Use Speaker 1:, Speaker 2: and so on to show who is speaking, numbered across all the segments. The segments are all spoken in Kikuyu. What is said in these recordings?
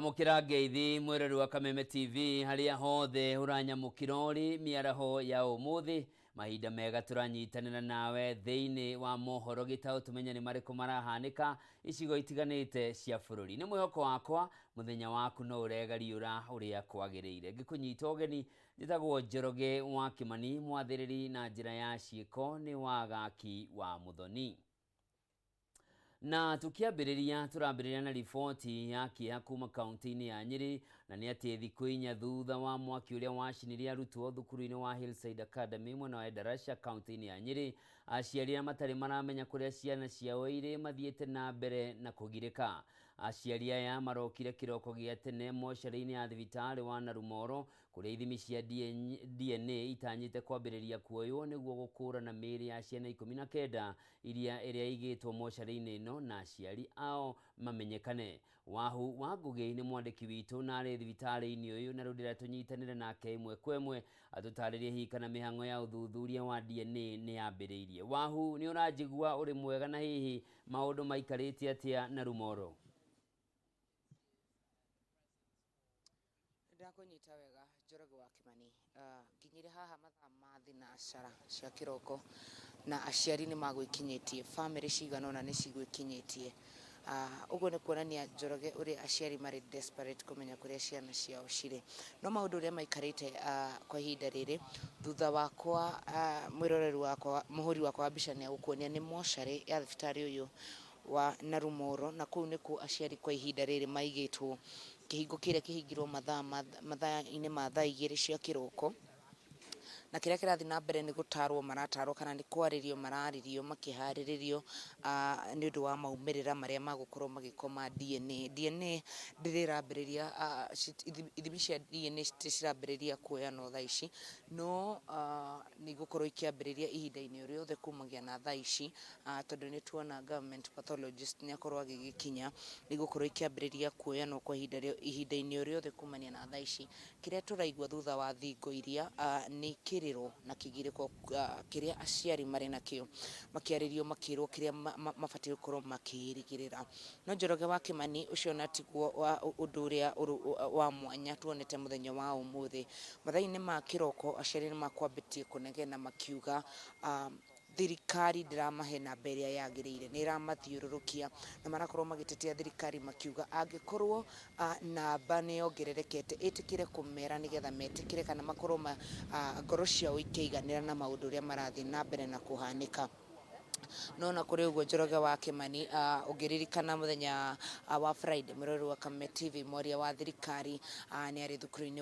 Speaker 1: Amũkĩra ngeithi mwĩrori wa Kameme TV harĩa hothe ũranyamũkĩra ũrĩ mĩaraho ya ũmũthĩ. Mahinda mega tũranyitanĩra nawe thĩinĩ wa mohoro gĩtaũ tũmenye nĩ marĩkũ marahanĩka icigo itiganĩte cia bũrũri. Nĩ mwĩhoko wakwa mũthenya waku no ũregariũra ũrĩa kwagĩrĩire. Ngĩkũnyita ũgeni njĩtagwo Njoroge wa Kĩmani, mwathĩrĩri na njĩra ya ciĩko nĩ Wagaki wa Mũthoni. Na tũkĩambĩrĩria tũrambĩrĩria na riboti ya kĩeha kuma kaunti-inĩ ya Nyĩrĩ, na nĩ atĩ thikũ inya thutha wa mwaki ũrĩa wacinire arutwo thukuru-inĩ wa Hillside Academy mwena wa Endarasha kaunti-inĩ ya Nyĩrĩ, aciari arĩa matarĩ maramenya kũrĩa ciana ciao irĩ mathiĩte na mbere na kũgirĩka. Aciari aya marokire kĩroko gĩa tene mocarĩ-inĩ ya thibitarĩ wa Narumoro kũrĩa ithimi cia DNA itanyĩte kwambĩrĩria kuoywo nĩguo gũkũrana mĩĩrĩ ya ciana 19 iria ĩrĩa ĩigĩtwo mocarĩ-inĩ ĩno na aciari ao mamenyekane. Wahu wa Ngũgĩ nĩ mwandĩki witũ na arĩ thibitarĩ-inĩ ũyũ na rĩu ndĩrenda tũnyitanĩre nake ĩmwe kwa ĩmwe atũtarĩrie hihi kana mĩhang'o ya ũthuthuria wa DNA nĩ yambĩrĩirie. Wahu, nĩ ũranjigua ũrĩ mwega na hihi maũndũ maikarĩte atĩa Narumoro?
Speaker 2: Nĩndakũnyita wega Njoroge wa Kĩmani. Nginyire haha mathaa ma thinacara cia kĩroko na aciari nĩ magwĩkinyĩtie, bamĩrĩ cigana ũna nĩ cigwĩkinyĩtie. Ũguo nĩ kuonania Njoroge ũrĩa aciari marĩ desperate kũmenya kũrĩa ciana ciao cirĩ. No maũndũ ũrĩa maikarĩte kwa ihinda rĩrĩ, thutha wakwa mwĩroreri wakwa, mũhũri wakwa wa mbica nĩ egũkuonia nĩ mocarĩ ya thibitarĩ ũyũ wa Narumoro, na kũu nĩkuo aciari kwa ihinda rĩrĩ maigĩtwo. Kĩhingo kĩrĩa kĩhingirwo mathaa mathaa-inĩ ma thaa igĩrĩ cia kĩroko, na kĩrĩa kĩrathiĩ na mbere nĩ gũtarwo maratarwo kana nĩ kwarĩrio mararĩrio makĩharĩrĩrio nĩ ũndũ wa maumĩrĩra marĩa magũkorwo magĩkwo ma DNA. DNA ndĩrĩ ĩrambĩrĩria, ithimi cia DNA citirĩ cirambĩrĩria kuoyanwo thaa ici, no nĩ igũkorwo ikĩambĩrĩria ihinda-inĩ o rĩothe kumagia na thaa ici. Tondũ nĩ tuona government pathologist nĩ akorwo agĩgĩkinya, nĩ igũkorwo ikĩambĩrĩria kuoyanwo kwa ihinda rĩ, ihinda-inĩ o rĩothe kumania na thaa ici. Kĩrĩa tũraigua thutha wa thingo iria nĩ kĩrĩro na kĩgirĩko kĩrĩa aciari marĩ nakĩo, makĩarĩrio makĩrwo kĩrĩa mabatiĩ gũkorwo makĩrĩgĩrĩra. No Njoroge wa Kĩmani ũcio ona tiguo ũndũ ũrĩa wa mwanya tuonete mũthenya wa ũmũthĩ. Mathaa-inĩ ma kĩroko aciari nĩ makwambĩtie kũnegena makiuga thirikari ndĩramahe namba ĩrĩa yagĩrĩire, nĩ ĩramathiũrũrũkia na marakorwo magĩtetia thirikari makiuga angĩkorwo namba nĩ yongererekete ĩtĩkĩre kũmera nĩgetha metĩkĩre kana makorwo ngoro ciao ikĩiganĩra na maũndũ ũrĩa marathiĩ na mbere na kũhanĩka. No ona kũrĩ ũguo Njoroge wa Kĩmani, ũngĩririkana mũthenya wa Friday, mwĩroreri wa Kameme TV, mwaria wa thirikari nĩ arĩ thukuru-inĩ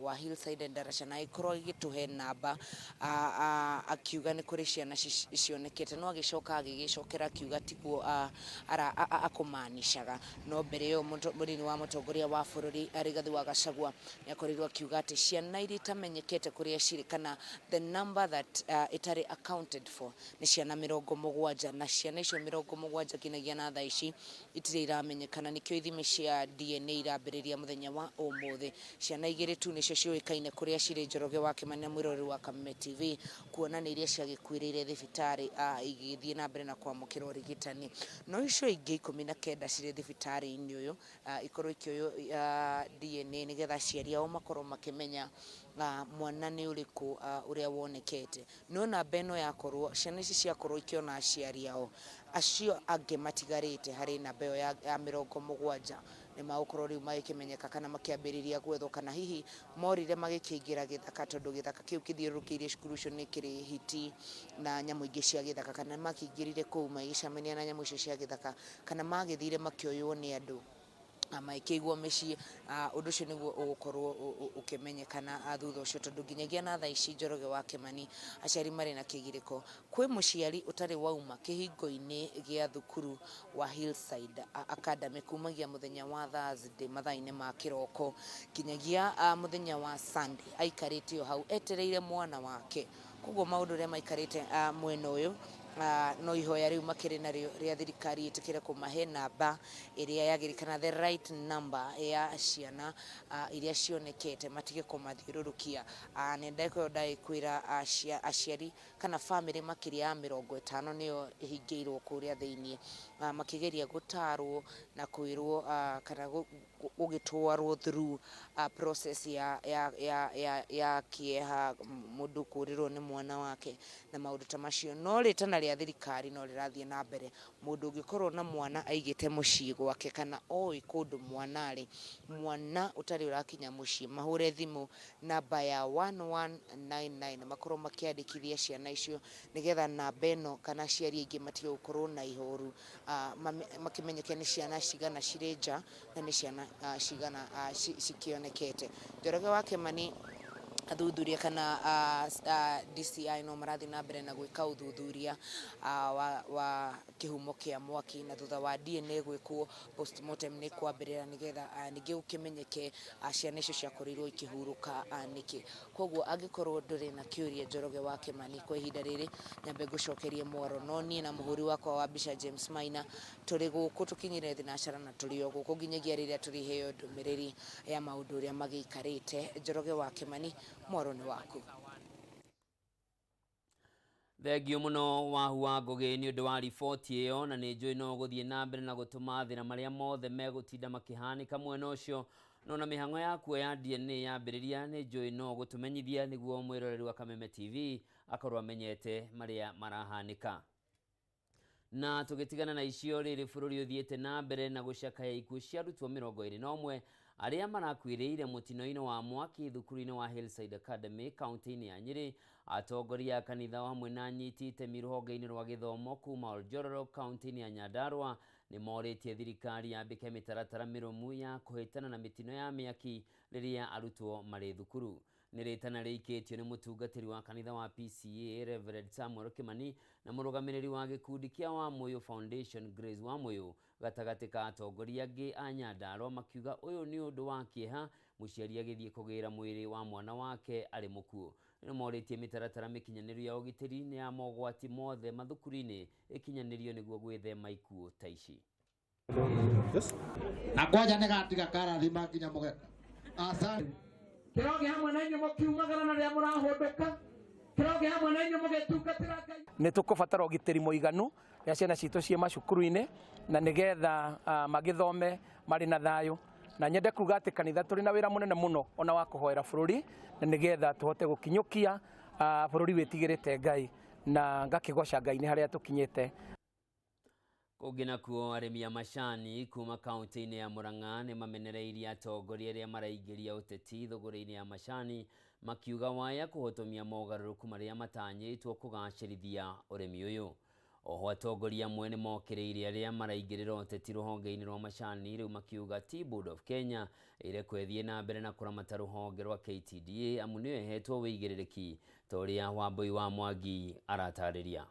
Speaker 2: wa Hillside Endarasha na agĩkorwo agĩtũhe namba akiuga nĩ kũrĩ ciana cionekete, no agĩcoka agĩgĩcokera akiuga tiguo akũmanicaga. No mbere ĩyo mũnini wa mũtongoria wa bũrũri Rigathi wa Gachagua nĩ akorirwo akiuga atĩ ciana iria itamenyekete kũrĩa cirĩ kana the number that ĩtarĩ accounted for nĩ ciana 70, na ciana icio 70 nginyagia na thaa ici itirĩ iramenyekana. Nĩkĩo ithimi cia DNA irambĩrĩria mũthenya wa ũmũthĩ. Ciana igĩrĩ tu nĩcio ciũĩkaine kũrĩa cirĩ, Njoroge wa Kĩmani na mwĩroreri wa Kameme TV, kuona nĩ iria ciagĩkuĩrĩire thibitarĩ igĩgĩthiĩ na mbere na kwamũkĩra ũrigitani. No icio ingĩ 19 cirĩ thibitarĩ-inĩ ũyũ ikorwo ikĩoywo DNA nĩgetha aciari ao makorwo makĩmenya mwana nĩ ũrĩkũ ũrĩa wonekete. No namba ĩno yakorwo, ciana ici ciakorwo ikĩona aciari ao, acio angĩ matigarĩte harĩ namba ĩyo ya 70 nĩ magũkorwo rĩu magĩkĩmenyeka kana makĩambĩrĩria gwethwo, kana hihi morire magĩkĩingĩra gĩthaka, tondũ gĩthaka kĩu kĩthiũrũrũkĩirie cukuru ũcio nĩ kĩrĩ hiti na nyamũ ingĩ cia gĩthaka, kana makĩingĩrire kũu magĩcemania na nyamũ icio cia gĩthaka, kana magĩthire makĩoywo nĩ andũ magĩkĩigwo mĩciĩ. Ũndũ ũcio nĩguo ũgũkorwo ũkĩmenyekana thutha ũcio, tondũ nginyagia na thaa ici Njoroge wa Kĩmani aciari marĩ na kĩgirĩko. Kwĩ mũciari ũtarĩ wauma kĩhingo-inĩ gĩa thukuru wa Hillside Academy kumagia mũthenya wa Thursday mathaa-inĩ ma kĩroko nginyagia mũthenya wa Sunday, aikarĩte o hau etereire mwana wake. Koguo maũndũ ũrĩa maikarĩte mwena ũyũ No ihoya rĩu makĩrĩ narĩo rĩa thirikari ĩtĩkĩre kũmahe namba ĩrĩa yagĩrĩire kana the right number ya ciana iria cionekete, matige kũmathiũrũrũkia. Nĩ ndagĩka ĩyo ndagĩkwĩra, aciari kana bamĩrĩ makĩria ya 50 nĩyo ĩhingĩirwo kũrĩa thĩiniĩ, makĩgeria gũtarwo na kwĩrwo kana gũgĩtwarwo through process ya kĩeha, mũndũ kũrĩrwo nĩ mwana wake na maũndũ ta macio. No rĩtana rĩa thirikari no rĩrathiĩ na mbere. Mũndũ ũngĩkorwo na mwana aigĩte mũciĩ gwake kana oĩ kũndũ mwana arĩ, mwana ũtarĩ ũrakinya mũciĩ, mahũre thimũ namba ya 1199, makorwo makĩandĩkithia ciana icio, nĩgetha namba ĩno kana aciari aingĩ matige gũkorwo na ihoru, makĩmenyeke nĩ ciana cigana cirĩ nja na nĩ ciana cigana cikĩonekete. Njoroge wa Kĩmani, athuthuria kana DCI no marathiĩ na mbere na gwĩka ũthuthuria wa kĩhumo kĩa mwaki, na thutha wa DNA gwĩkwo, postmortem nĩ kwambĩrĩra, nĩgetha ningĩ gũkĩmenyeke ciana icio ciakorirwo ikĩhurũka nĩkĩ. Koguo angĩkorwo ndũrĩ na kĩũria, Njoroge wa Kĩmani, kwa ihinda rĩrĩ nyambe ngũcokerie mwaro, no niĩ na mũhũri wakwa wa mbica James Maina tũrĩ gũkũ, tũkinyire thinacara na tũrĩ o gũkũ nginyagia rĩrĩa tũrĩheo ndũmĩrĩri ya maũndũ ũrĩa magĩikarĩte. Njoroge wa Kĩmani, mwaro nĩ waku.
Speaker 1: Thengio mũno, Wahu wa Ngũgĩ, nĩ ũndũ wa riboti ĩyo, na nĩ njũĩ no gũthiĩ na mbere na gũtũma thĩna marĩa mothe megũtinda makĩhanĩka mwena ũcio. No na mĩhang'o ya kuoya DNA yambĩrĩria, nĩ njũĩ no gũtũmenyithia, nĩguo mwĩroreri wa Kameme TV akorwo amenyete marĩa marahanĩka. Na tũgĩtigana na icio, rĩrĩ bũrũri ũthiĩte na mbere na gũcakaya ikuũ cia arutwo 21 arĩa marakuĩrĩire mũtino-inĩ wa mwaki thukuru-inĩ wa Hillside Academy kaunti-inĩ ya Nyĩrĩ. Atongoria a kanitha hamwe na anyiti itemi rũhonge-inĩ rwa gĩthomo kuma Oljororok kaunti-inĩ ya Nyandarua nĩ morĩtie thirikari yambĩke mĩtaratara mĩrũmu ya kũhĩtana na mĩtino ya mĩaki rĩrĩa arutwo marĩ thukuru. Nĩ rĩtana rĩikĩtio nĩ mũtungatĩri wa kanitha wa PCEA Reverend Samuel Kimani na mũrũgamĩrĩri wa gĩkundi kĩa Wamuyu Foundation Grace Wamuyu, gatagatĩ ka atongoria angĩ a Nyandarua, makiuga ũyũ nĩ ũndũ wa kĩeha mũciari agĩthiĩ kũgĩra mwĩrĩ wa mwana wake arĩ mũkuũ. Nĩ morĩtie mĩtaratara mĩkinyanĩru ya ũgitĩri nĩ ya mogwati mothe mathukuru-inĩ ĩkinyanĩrio nĩguo gwĩthema ikuũ ta ici.
Speaker 3: Na kwanja nĩ gatiga karathima nginya mũgeka. Asante.
Speaker 4: Kĩroge hamwe na inyuĩ mũkiumagara na rĩrĩa mũrahũndũka, kĩroge hamwe na inyuĩ mũgĩtungatĩra Ngai.
Speaker 5: Nĩ tũkũbatara ũgitĩri mũiganu rĩrĩa ciana citũ ciĩ macukuru-inĩ, na nĩgetha magĩthome marĩ na thayũ. Na nyende kuga atĩ kanitha tũrĩ na wĩra mũnene mũno ona wa kũhoera bũrũri, na nĩgetha tũhote gũkinyũkia bũrũri wĩtigĩrĩte Ngai, na ngakĩgoca Ngai nĩ harĩa tũkinyĩte.
Speaker 1: Kũngĩ nakuo, arĩmi a macani kuma kaunti-inĩ ya Murang'a nĩ mamenereirie atongoria arĩa maraingĩria ũteti thũgũrĩ-inĩ ya macani, makiuga waya kũhotomia mogarũrũku marĩa matanyĩtwo kũgacĩrithia ũrĩmi ũyũ. Oho atongoria amwe nĩ mokĩrĩire arĩa maraingĩrĩra ũteti rũhonge-inĩ rwa macani rĩu, makiuga Tea Board of Kenya ĩrekwo ĩthiĩ na mbere na kũramata rũhonge rwa KTDA, amu nĩyo ĩhetwo wĩigĩrĩrĩki, ta ũrĩa Wambui wa Mwangi aratarĩria.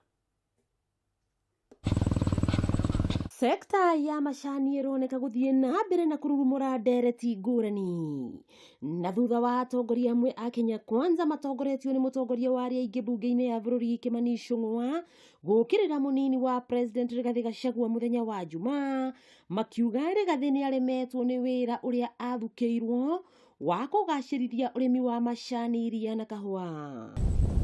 Speaker 6: Sekta ya macani ĩroneka gũthiĩ na mbere na kũrurumũra ndereti ngũrani, na thutha wa atongoria amwe a Kenya Kwanza matongoretio nĩ mũtongoria wa arĩa aingĩ mbunge-inĩ ya bũrũri Kimani Ichung'wa gũkĩrĩra mũnini wa President Rigathĩ Gachagua mũthenya wa Jumaa, makiuga Rigathĩ nĩ aremetwo nĩ wĩra ũrĩa athukĩirwo wa kũgacĩrithia ũrĩmi wa macani, iria na kahũa.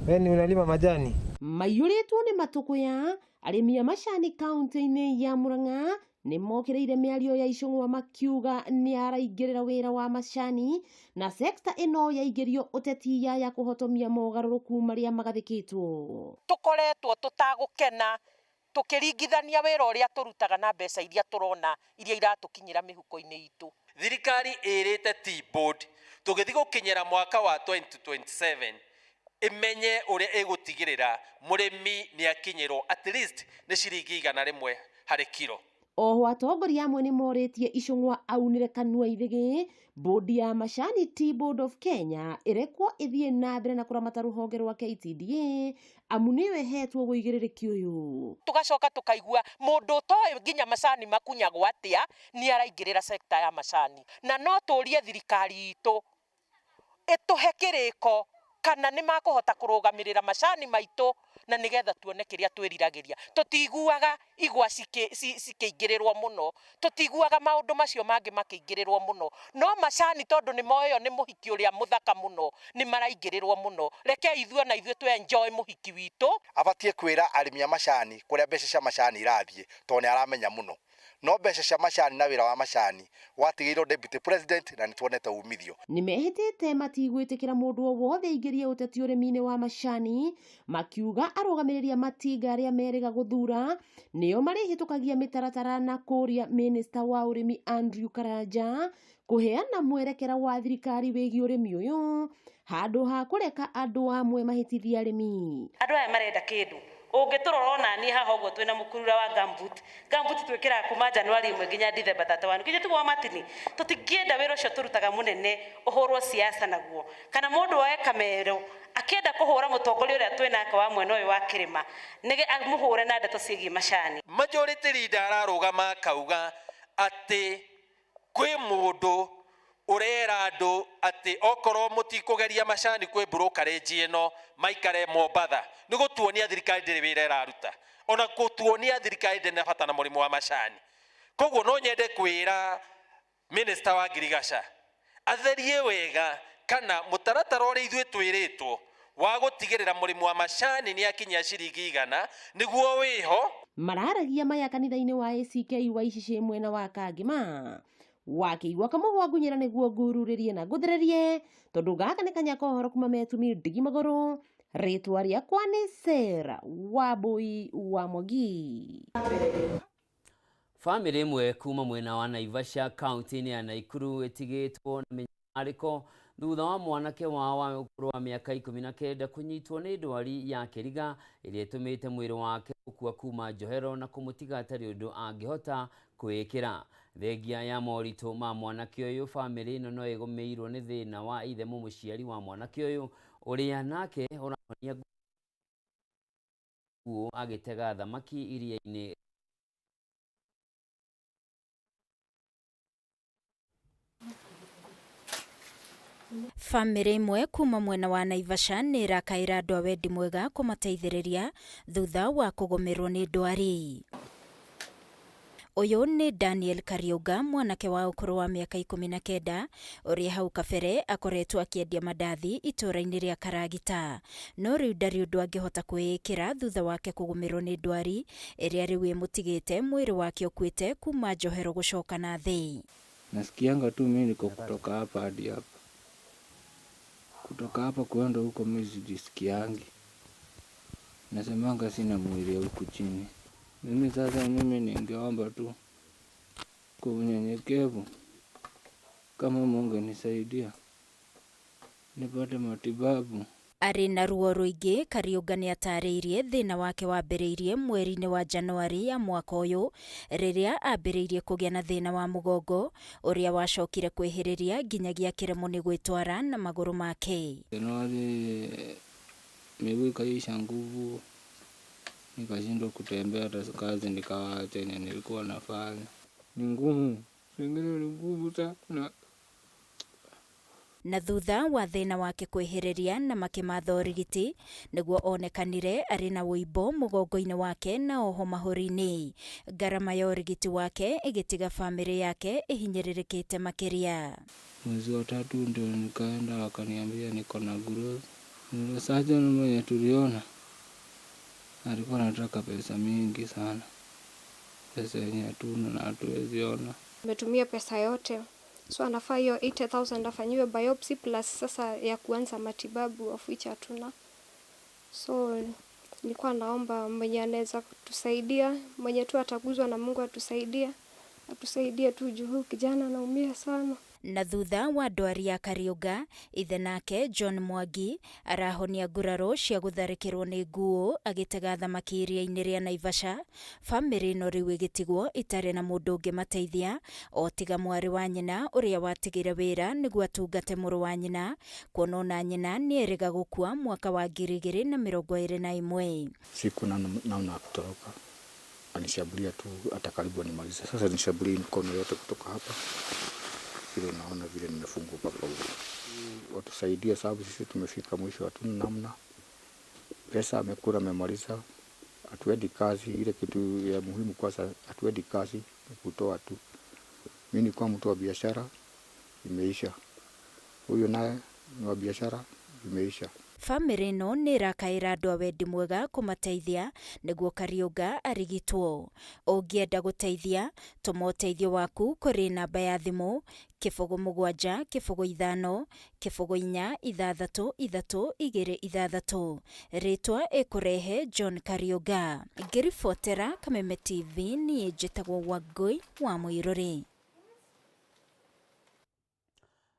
Speaker 7: Wewe ni unalima majani?
Speaker 6: Maiyũrĩtwo nĩ matũkũya, arĩmi a macani kaunti-inĩ ya Murang'a nĩ mokĩrĩire mĩario ya Ichung'wa, makiuga nĩ araingĩrĩra wĩra wa macani na sekta ĩno yaingĩrio ũteti ya kũhotomia mogarũrũku marĩa magathĩkĩtwo.
Speaker 8: Tũkoretwo tũtagũkena tũkĩringithania wĩra ũrĩa tũrutaga na mbeca iria tũrona, iria iratũkinyĩra mĩhuko-inĩ itũ.
Speaker 9: Thirikari ĩrĩte Tea Board tũgĩthiĩ gũkinyĩra mwaka wa 2027 ĩmenye ũrĩa ĩgũtigĩrĩra mũrĩmi nĩ akinyĩrwo at least nĩ ciringi 100 harĩ kiro.
Speaker 6: Oho atongoria amwe nĩ morĩtie Ichung'wa aunĩre kanua ithĩgĩ bodi ya macani Tea Board of Kenya ĩrekwo ĩthiĩ na mbere na kũramata rũhonge rwa KTDA, amu nĩyo ĩhetwo wũigĩrĩrĩki ũyũ.
Speaker 8: Tũgacoka tũkaigua mũndũ ũtoĩ nginya macani makunyagwo atĩa nĩ araingĩrĩra sekta ya macani, na no tũrie thirikari itũ ĩtũhe kĩrĩko. Kana nĩ makũhota kũrũgamĩrĩra macani maitũ na nĩgetha tuone kĩrĩa twĩriragĩria. Tũtiguaga igwa cikĩingĩrĩrwo mũno, tũtiguaga maũndũ macio mangĩ makĩingĩrĩrwo mũno, no macani tondũ nĩ moĩyo nĩ mũhiki ũrĩa mũthaka mũno, nĩ maraingĩrĩrwo mũno. Rekei ithuĩ ona ithuĩ tũ enjoy mũhiki witũ.
Speaker 10: Abatie kwĩra arĩmi a macani kũrĩa mbeca cia macani irathiĩ, tondũ nĩ aramenya mũno. No mbeca cia macani na wĩra wa macani watigĩirwo deputy president na nĩ tuonete umithio.
Speaker 6: Nĩmehĩtĩte matigwĩtĩkĩra mũndũ o wothe aingĩrie ũteti ũrĩmi-inĩ wa macani, makiuga arũgamĩrĩri a matinga arĩa merĩga gũthura nĩo marĩhĩtũkagia mĩtaratara na kũria minista wa ũrĩmi Andrew Karanja kũheana mwerekera wa thirikari wĩgiĩ ũrĩmi ũyũ handũ ha kũreka andũ amwe mahĩtithie arĩmi.
Speaker 11: Andũ aya marenda kĩndũ ũngĩtũrora ona niĩ haha ũguo twĩna mũkurura wa gumboot. Gumboot twĩkĩraga kuma January 1 nginya December 31. Nginya tiguo wa Martini, tũtingĩenda wĩra ũcio tũrutaga mũnene ũhũrwo siasa naguo, kana mũndũ oe kamero akĩenda kũhũra mũtongoria ũrĩa twĩnake wa mwena ũyũ wa kĩrĩma nĩge amũhũre na ndeto ciĩgiĩ macani.
Speaker 9: Majority leader ararũgama akauga atĩ kwĩ mũndũ ũrera andũ atĩ okorwo mũtikũgeria macani kwĩ brokerage ĩno maikare Mombatha, nĩ gũtuonia thirikari ndĩrĩ wĩra ĩraruta, ona gũtuonia thirikari ndĩrĩ na bata na mũrĩmi wa macani. Koguo no nyende kwĩra minister wa ngirigaca atherie wega kana mũtaratara ũrĩa ithuĩ twĩrĩtwo wa gũtigĩrĩra mũrĩmi wa macani nĩ akinyia ciringi 100 nĩguo wĩho.
Speaker 6: Mararagia maya kanitha-inĩ wa ACK wa Icicĩ mwena wa Kangĩma wakĩigua kamũgwa ngunyĩra nĩguo ngururĩrie na ngũthererie, tondũ gaka nĩ kanya ka ũhoro kuma metumi ndigi magũrũ. Rĩtwa rĩakwa nĩ Sarah Wambui wa Mwangi.
Speaker 1: Bamĩrĩ ĩmwe kuma mwena wa Naivasha kaunti-inĩ ya Naikuru ĩtigĩtwo na mĩnyamarĩko thutha wa mwanake wao wa ũkũrũ wa mĩaka 19 kũnyitwo nĩ ndwari ya kĩriga ĩrĩa ĩtũmĩte mwĩrĩ wake gũkua kuma njohero na kũmũtiga atarĩ ũndũ angĩhota kwĩĩkĩra. Thengia ya moritũ ma mwanake ũyũ, bamĩrĩ ĩno no ĩgũmĩirwo nĩ thĩna wa ithe mũmũciari wa mwanake ũyũ ũrĩa nake ũrahonia nguo agĩtega thamaki iria-inĩ.
Speaker 12: Bamĩrĩ ĩmwe kuma mwena wa Naivasha nĩ ĩrakaĩra andũ a wendi mwega kũmateithĩrĩria thutha wa kũgũmĩrwo nĩ ndwari. Ũyũ nĩ Daniel Kariuga, mwanake wa ũkũrũ wa mĩaka 19, ũrĩa hau kabere akoretwo akĩendia mandathi itũũra-inĩ rĩa Karagita. No rĩu ndarĩ ũndũ angĩhota kwĩĩkĩra thutha wake kũgũmĩrwo nĩ ndwari ĩrĩa rĩu ĩmũtigĩte mwĩrĩ wake ũkuĩte kuma njohero gũcoka na thĩ.
Speaker 13: Nasikianga tu mimi niko kutoka hapa hadi hapa. Kutoka hapa kuenda huko mimi sijisikiangi. Nasemanga sina mwili huku chini. Mimi sasa mimi ningeomba tu kwa unyenyekevu, kama Mungu nisaidia nipate matibabu.
Speaker 12: Arĩ na ruo rũingĩ, Kariuga nĩ atarĩirie thĩna wake wambĩrĩirie mweri-inĩ wa Januari ya mwaka ũyũ rĩrĩa ambĩrĩirie kũgĩa na thĩna wa mũgongo ũrĩa wacokire kwĩhĩrĩria nginyagia akĩremwo nĩ gwĩtwara na magũrũ make.
Speaker 13: Januari miguu ikaisha nguvu, nikashindwa kutembea, hata kazi nikawacha yenye nilikuwa nafanya. Ni ngumu, zingine ni ngumu sana.
Speaker 12: Na thutha wa thĩna wake kwĩhĩrĩria na makĩmatha ũrigiti nĩguo onekanire arĩ na ũimbo mũgongo-inĩ wake na oho mahũri-inĩ. Ngarama ya ũrigiti wake ĩgĩtiga bamĩrĩ yake ĩhinyĩrĩrĩkĩte makĩria.
Speaker 13: Mwezi wa tatu ndio nikaenda, wakaniambia niko na growth. Surgeon mwenye tuliona alikuwa anataka pesa mingi sana, pesa yenye hatuna na hatuwezi ona.
Speaker 14: Ametumia pesa yote, so anafaa hiyo 80,000 afanyiwe biopsy plus sasa ya kuanza matibabu, of which hatuna. So nilikuwa naomba mwenye anaweza kutusaidia, mwenye tu ataguzwa na Mungu atusaidie, atusaidie tu juu huyu kijana anaumia sana.
Speaker 12: Na thutha wa ndwari ya Kariuga, ithe nake John Mwangi arahonia nguraro cia gũtharĩkĩrwo nĩ nguo agĩtega thamaki iria-inĩ rĩa Naivasha. Bamĩrĩ ĩno rĩu ĩgĩtigwo ĩtarĩ na mũndũ ũngĩmateithia o tiga mwarĩ wa nyina ũrĩa watigire wĩra nĩguo atungate mũrũ wa nyina, kuona ona nyina nĩ erĩga gũkua mwaka wa 2021.
Speaker 15: Siku namna ya kutoroka, anishambulia tu hata karibu nimalize. Sasa nishambulia mikono yote kutoka hapa vile unaona vile nimefungwa mpaka huko. watusaidie, sababu sisi tumefika mwisho, hatuna namna. Pesa amekula amemaliza, hatuendi kazi. Ile kitu ya muhimu kwanza, hatuendi kazi, ni kutoa tu. Mimi nilikuwa mtu wa biashara, imeisha. Huyu naye ni wa biashara, imeisha.
Speaker 12: Bamĩrĩ ĩno nĩ ĩrakaĩra andũ a wendi mwega kũmateithia nĩguo Kariũnga arigitwo. Ũngĩenda gũteithia, tũma ũteithio waku kũrĩ namba ya thimũ 07 05 04 6 3 2 6. Rĩtwa ĩkũrehe John Kariũnga. Ngĩribotera Kameme TV niĩ njĩtagwo Wangũi wa Mũirũrĩ.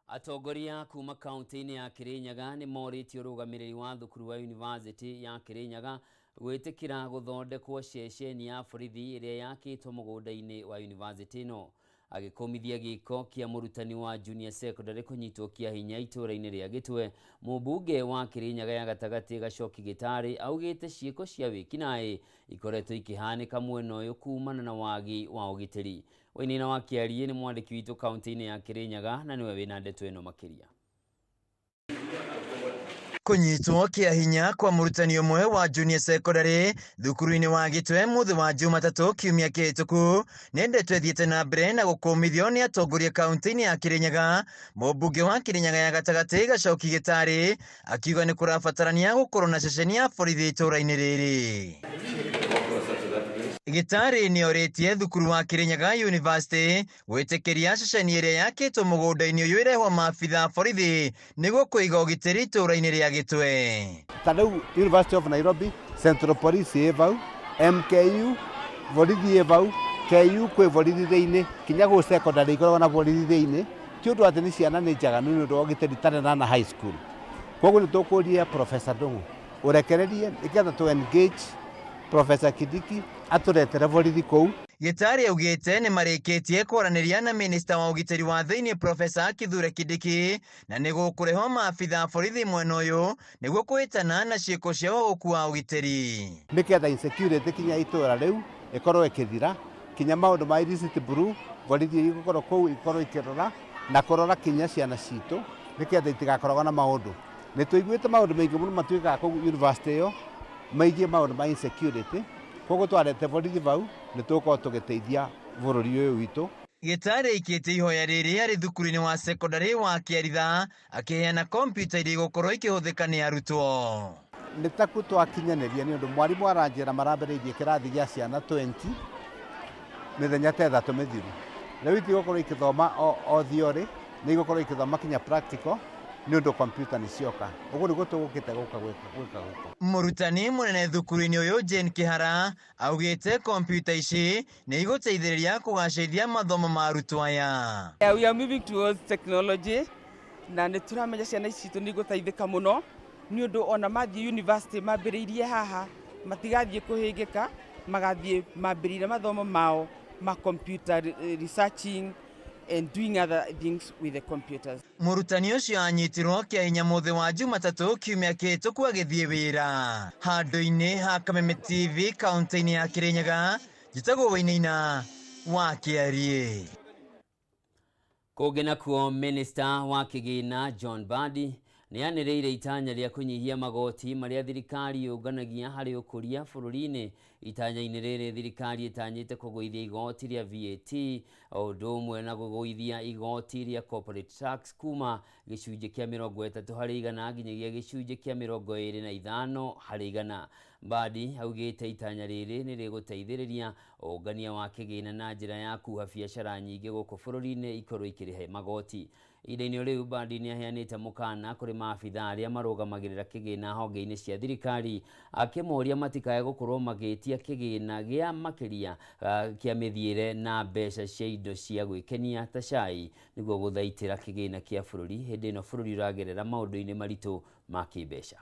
Speaker 1: Atongoria kuma kaunti-inĩ ya Kirinyaga nĩ morĩtie ũrũgamĩrĩri wa thukuru wa University ya Kirinyaga gwĩtĩkĩra gũthondekwo ceceni ya borithi ĩrĩa yakĩtwo mũgũnda-inĩ wa university ĩno. Agĩkũmithia gĩko kĩa mũrutani wa junior secondary kũnyitwo kĩa hinya itũũra-inĩ rĩa Gĩtwe, mũmbunge wa Kirinyaga ya gatagatĩ Gacoki Gĩtarĩ augĩte ciĩko cia wĩkinaĩ ikoretwo ikĩhanĩka mwena ũyũ kumana na wagi wa ũgitĩri. Wainaina wa Kĩarie nĩ mwandĩki witũ kaunti-inĩ ya Kirinyaga na nĩwe wĩna ndeto ĩno makĩria.
Speaker 16: Kũnyitwo kĩa hinya kwa mũrutani ũmwe wa junior secondary thukuru-inĩ wa Gĩtwe mũthĩ wa Jumatatũ kiumia kĩhĩtũku nĩ ndeto ĩthiĩte na mbere na gũkũmithio nĩ atongoria kaunti-inĩ ya Kirinyaga. Mũmbunge wa Kirinyaga ya gatagatĩ Gacoki Gĩtarĩ akiuga nĩ kũrabatarania gũkorwo na ceceni ya borithi itũũra-inĩ rĩrĩ. Gĩtarĩ nĩ orĩtie thukuru wa Kirinyaga University gwĩtĩkĩria ceceni ĩrĩa yakĩtwo mũgũnda-inĩ ũyũ ĩrehwo maabitha a borithi nĩguo kũiga ũgitĩri itũũra-inĩ rĩa Gĩtwe.
Speaker 17: Ta rĩu University of Nairobi, Central Police ĩ vau, MKU borithi ĩ vau, KU kwĩ borithi thĩinĩ, kinya gũkũ secondary ikoragwo na borithi thĩinĩ. Ti ũndũ atĩ nĩ ciana nĩ njaganu nĩ ũndũ wa ũgitĩri ta Lenana High School. Koguo nĩ tũkũria Professor Ndung'u ũrekererie nĩgetha tũ engage Professor Kindiki atũretere borithi kũu.
Speaker 16: Gĩtarĩ augĩte nĩ marĩkĩtie kwaranĩria na minista wa ũgitĩri wa thĩinĩ Professor Kithure Kindiki na nĩ gũkũrehwo maabitha a borithi mwena ũyũ nĩguo kũhĩtana na ciĩko cia ũgũku wa ũgitĩri.
Speaker 17: Nĩgetha insecurity kinya itũra rĩu ĩkorwo ĩkĩthira, kinya maũndũ ma illicit brew borithi igũkorwo kũu ikorwo ikĩrora na kũrora kinya ciana citũ nĩgetha itigakoragwo na maũndũ. Nĩ tũiguĩte maũndũ maingĩ mũno matuĩkaga kũu university ĩyo maigie maũndũ ma insecurity, koguo twarete borithi vau nĩ tũgũkorwo tũgĩteithia bũrũri ũyũ witũ.
Speaker 16: Gĩtarĩ aikĩtie ihoya rĩrĩ arĩ thukuru-inĩ wa secondary wa Kĩaritha akĩheana kompiuta iria igũkorwo ikĩhũthĩka nĩ arutwo.
Speaker 17: Nĩ taku twakinyanĩria nĩ ũndũ mwarimũ aranjĩra marambĩrĩirie kĩrathi gĩa ciana 20 mĩthenya ta 3 mĩthiru. Rĩu itigũkorwo ikĩthoma o theory, nĩ igũkorwo ikĩthoma kinya practical nĩ ũndũ kompiuta nĩ cioka. Ũguo nĩguo tũgũkĩte gũka gwĩka gũkũ.
Speaker 16: Mũrutani mũnene thukuru-inĩ ũyũ Jane Kĩhara augĩte kompiuta ici nĩ igũteithĩrĩria kũgacĩrithia mathomo ma arutwo aya.
Speaker 18: We are moving towards technology na nĩ tũramenya ciana ici citũ nĩ igũteithĩka mũno nĩ ũndũ ona mathiĩ university mambĩrĩirie haha matigathiĩ kũhĩngĩka, magathiĩ mambĩrĩirie mathomo mao ma computer researching and doing other things with the computers.
Speaker 16: Mũrutani ũcio anyitirwo kĩa hinya mũthĩ wa Jumatatũ kiumia kĩhĩtũku agĩthiĩ wĩra. Handũ-inĩ ha Kameme TV kaunti-inĩ ya Kirinyaga, njĩtagwo Wainaina wa Kĩarie.
Speaker 1: Kũngĩ nakuo, Minister wa Kĩgĩna John Mbadi nĩ anĩrĩire itanya rĩa kũnyihia magoti marĩa thirikari yũnganagia harĩ ũkũria bũrũri-inĩ. Itanya-inĩ rĩrĩ thirikari ĩtanyĩte kũgũithia igoti rĩa VAT o ũndũ ũmwe na kũgũithia igoti rĩa corporate tax kuma gĩcunjĩ kĩa 30% nginyagia gĩcunjĩ kĩa 25%. Mbadi augĩte itanya rĩrĩ nĩ rĩgũteithĩrĩria ũngania wa kĩgĩna na njĩra ya kuha biacara nyingĩ gũkũ bũrũri-inĩ ikorwo ikĩrĩha magoti. Ihinda-inĩ rĩu Mbadi nĩ aheanĩte mũkana kũrĩ maabitha arĩa marũgamagĩrĩra kĩgĩna honge-inĩ cia thirikari akĩmoria matikae gũkorwo magĩtia kĩgĩna gĩa makĩria kĩa mĩthiĩre na mbeca cia indo cia gwĩkenia ta cai nĩguo gũthaitĩra kĩgĩna kĩa bũrũri hĩndĩ ĩno bũrũri ũragerera maũndũ-inĩ maritũ ma kĩmbeca.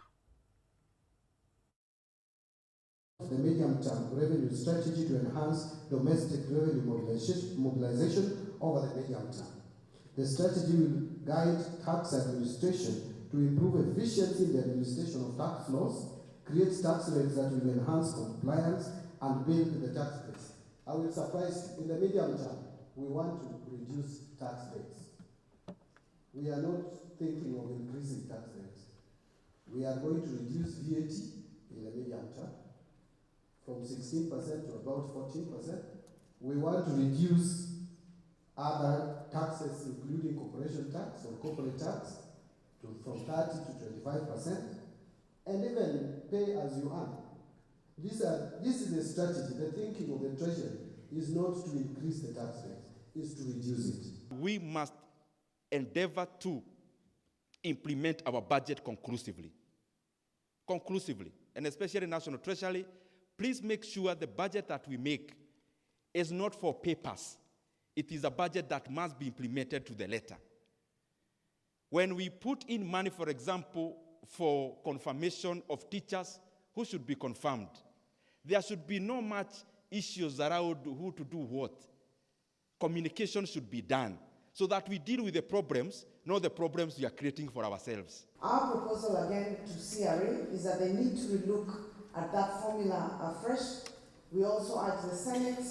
Speaker 19: The medium-term revenue strategy to enhance domestic revenue mobilization over the medium term. The strategy will guide tax administration to improve efficiency in the administration of tax laws, create tax rates that will enhance compliance, and build the tax base. I will surprise you, in the medium term, we want to reduce tax rates. We are not thinking of increasing tax rates. We are going to reduce VAT in the medium term from 16% to about 14%. We want to reduce other taxes, including corporation tax or corporate tax, to from 30 to 25%, and even pay as you earn. This is a strategy. The thinking of the Treasury is not to increase the tax rate, is to reduce it.
Speaker 20: We must endeavor to implement our budget conclusively. Conclusively, and especially National Treasury, please make sure the budget that we make is not for papers. It is a budget that must be implemented to the letter. When we put in money, for example, for confirmation of teachers who should be confirmed, there should be no much issues around who to do what. Communication should be done so that we deal with the problems, not the problems we are creating for ourselves.
Speaker 21: Our proposal again to CRA is that they need to relook at that formula afresh. We also urge the Senate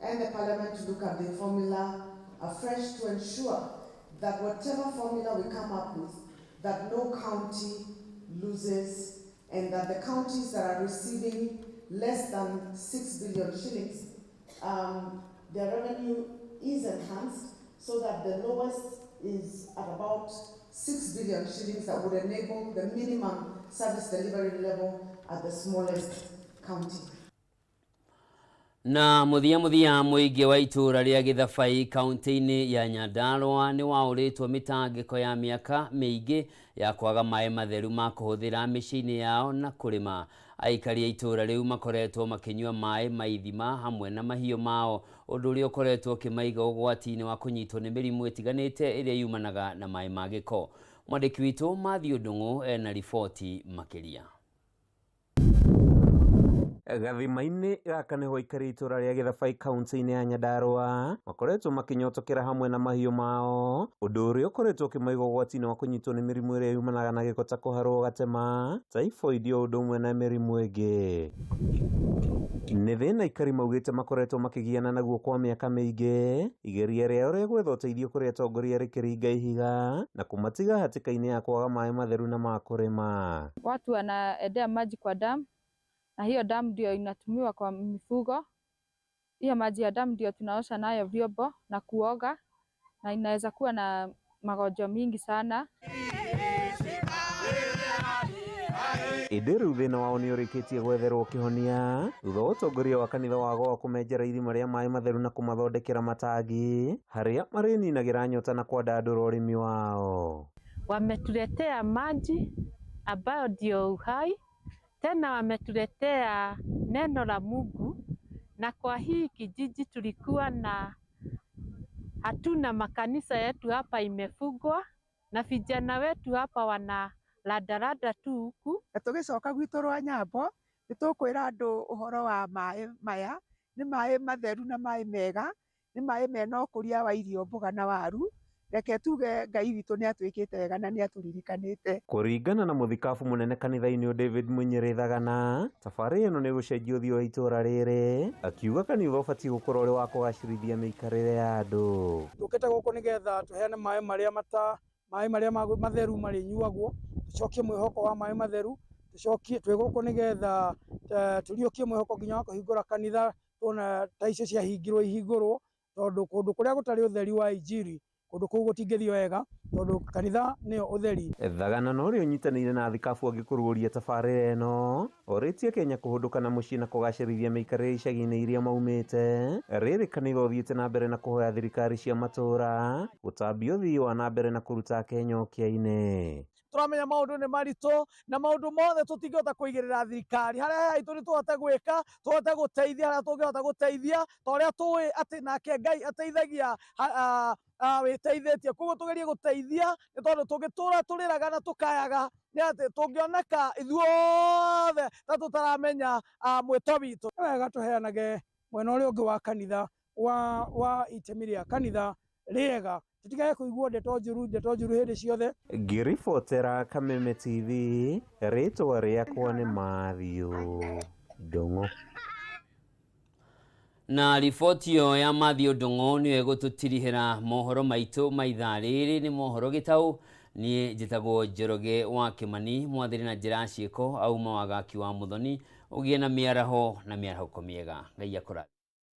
Speaker 21: and the Parliament to look at the formula afresh to ensure that whatever formula we come up with, that no county loses, and that the counties that are receiving less than 6 billion shillings, their revenue is enhanced so that the lowest is at about 6 billion shillings that would enable the minimum service delivery level at the smallest county.
Speaker 1: Na muthia muthia muingi wa itura ria Githabai kaunti-ini ya Nyandarua ni waũrĩtwo mĩtangĩko ya mĩaka mĩingĩ ya kwaga maĩ matheru ma kũhũthĩra mĩciĩ-inĩ yao na kũrĩma. Aikari a itũra rĩu makoretwo makĩnyua maĩ ma ithima hamwe na mahiũ mao, ũndũ ũrĩa ũkoretwo ũkĩmaiga ũgwati-inĩ wa kũnyitwo nĩ mĩrimũ ĩtiganĩte ĩrĩa yumanaga na maĩ ma gĩko. Mwandĩki witũ Matthew Ndung'u ena riboti makĩria.
Speaker 22: Gathima-inĩ gaka nĩho aikari itũra rĩa Githabai kaunti-inĩ ya Nyandarua makoretwo makĩnyotokera hamwe na mahiũ mao, ũndũ ũrĩa ũkoretwo ũkĩmaiga ũgwati-inĩ wa kũnyitwo nĩ mĩrimũ ĩrĩa yumanaga na gĩko ta kũharwo gatema, typhoid o ũndũ ũmwe na mĩrimũ ĩngĩ. Nĩ thĩna aikari maugĩte makoretwo makĩgiana naguo kwa mĩaka mĩingĩ, igeria rĩao rĩa gwetha ũteithio kũrĩ atongoria rĩkĩringa ihiga na kũmatiga hatĩka-inĩ ya kwaga maĩ matheru na ma kũrĩma.
Speaker 23: Watu wanaendea maji kwa damu, na hiyo damu ndio inatumiwa kwa mifugo. Hiyo maji ya damu ndio tunaosha nayo vyombo na kuoga, na inaweza kuwa na magonjwa mingi sana.
Speaker 22: Ĩndĩ rĩu thĩna wao nĩ ũrĩkĩtie gwetherwo kĩhonia thutha wa ũtongoria wa kanitha wa Goa kũmenjera ithima rĩa maĩ matheru na kũmathondekera matangi harĩa marĩninagĩra nyota na kwandandũra ũrĩmi wao.
Speaker 24: Wametuletea maji ambayo ndio uhai, tena wametuletea neno la Mungu, na kwa hii kijiji tulikuwa na hatuna makanisa yetu hapa imefungwa, na vijana wetu hapa wana radarada tu huku.
Speaker 25: Na tugicoka gwitũ rwa Nyambo nĩ tũkwĩra andũ ũhoro wa maĩ maya, nĩ maĩ matheru na maĩ mega, nĩ maĩ mena ũkũria wa irio, mboga na waru. Reke tuge Ngai witũ nĩ atwĩkĩte wega na nĩ atũririkanĩte.
Speaker 22: Kũringana na mũthikabu mũnene kanitha-inĩ David Munyĩrĩ Thagana, thabarĩ ĩno nĩ gũcenjia ũthiũ wa itũra rĩrĩ, akiuga kanitha ũbatiĩ gũkorwo ũrĩ wa kũgacĩrithia mĩikarĩre ya andũ.
Speaker 26: Tũkĩte gũkũ nĩgetha tũheane maĩ marĩa maĩ marĩa matheru marĩnyuagwo, tũcokie mwĩhoko wa maĩ matheru, tũcokie twĩ gũkũ nĩgetha tũriũkie mwĩhoko nginya wa kũhingũra kanitha tuona ta icio ciahingirwo ihingũrwo, tondũ kũndũ kũrĩa gũtarĩ ũtheri wa injiri kũndũ kũu gũtingĩthiĩ wega, tondũ kanitha nĩyo ũtheri.
Speaker 22: Thagana na ũrĩa ũnyitanĩire na thikabu angĩkũrũria tabarĩra ĩno orĩtie Kenya kũhũndũka na mũciĩ na kũgacĩrithia mĩikarĩre icagi-inĩ iria maumĩte. Rĩrĩ kanitha ũthiĩte na mbere na kũhoya thirikari cia matũra gũtambia ũthii wa na mbere na kũruta Kenya ũkĩa-inĩ.
Speaker 27: Tũramenya maũndũ nĩ maritũ na maũndũ mothe tũtingĩhota kũigĩrĩra thirikari, harĩa haitũ nĩ tũhote gwĩka, tũhote gũteithia harĩa tũngĩhota gũteithia, ta ũrĩa tũĩ atĩ nake Ngai ateithagia wĩteithĩtie. Koguo tũgerie gũteithia, nĩ tondũ tũngĩtũra tũrĩraga na tũkayaga nĩ atĩ tũngĩoneka ithuothe ta tũtaramenya mwĩto witũ.
Speaker 26: Nĩ wega tũheanage mwena ũrĩa ũngĩ wa kanitha wa itemi rĩa kanitha rĩega, tũtigae kũigua ndeto njũru hĩndĩ ciothe.
Speaker 22: Ngĩribotera Kameme TV, rĩtwa rĩakwa nĩ Matthew Ndung'u.
Speaker 1: Na riboti ĩyo ya Matthew Ndung'u nĩyo ĩgũtũtirihĩra mohoro maitũ ma ithaa rĩrĩ. Nĩ mohoro gĩtaũ Niĩ njĩtagwo Njoroge wa Kĩmani, mwathĩri na njĩra ya ciĩko, auma wagaki wa Mũthoni, ũgĩe na mĩaraho na mĩarahũko mĩega. Ngai akũrathime.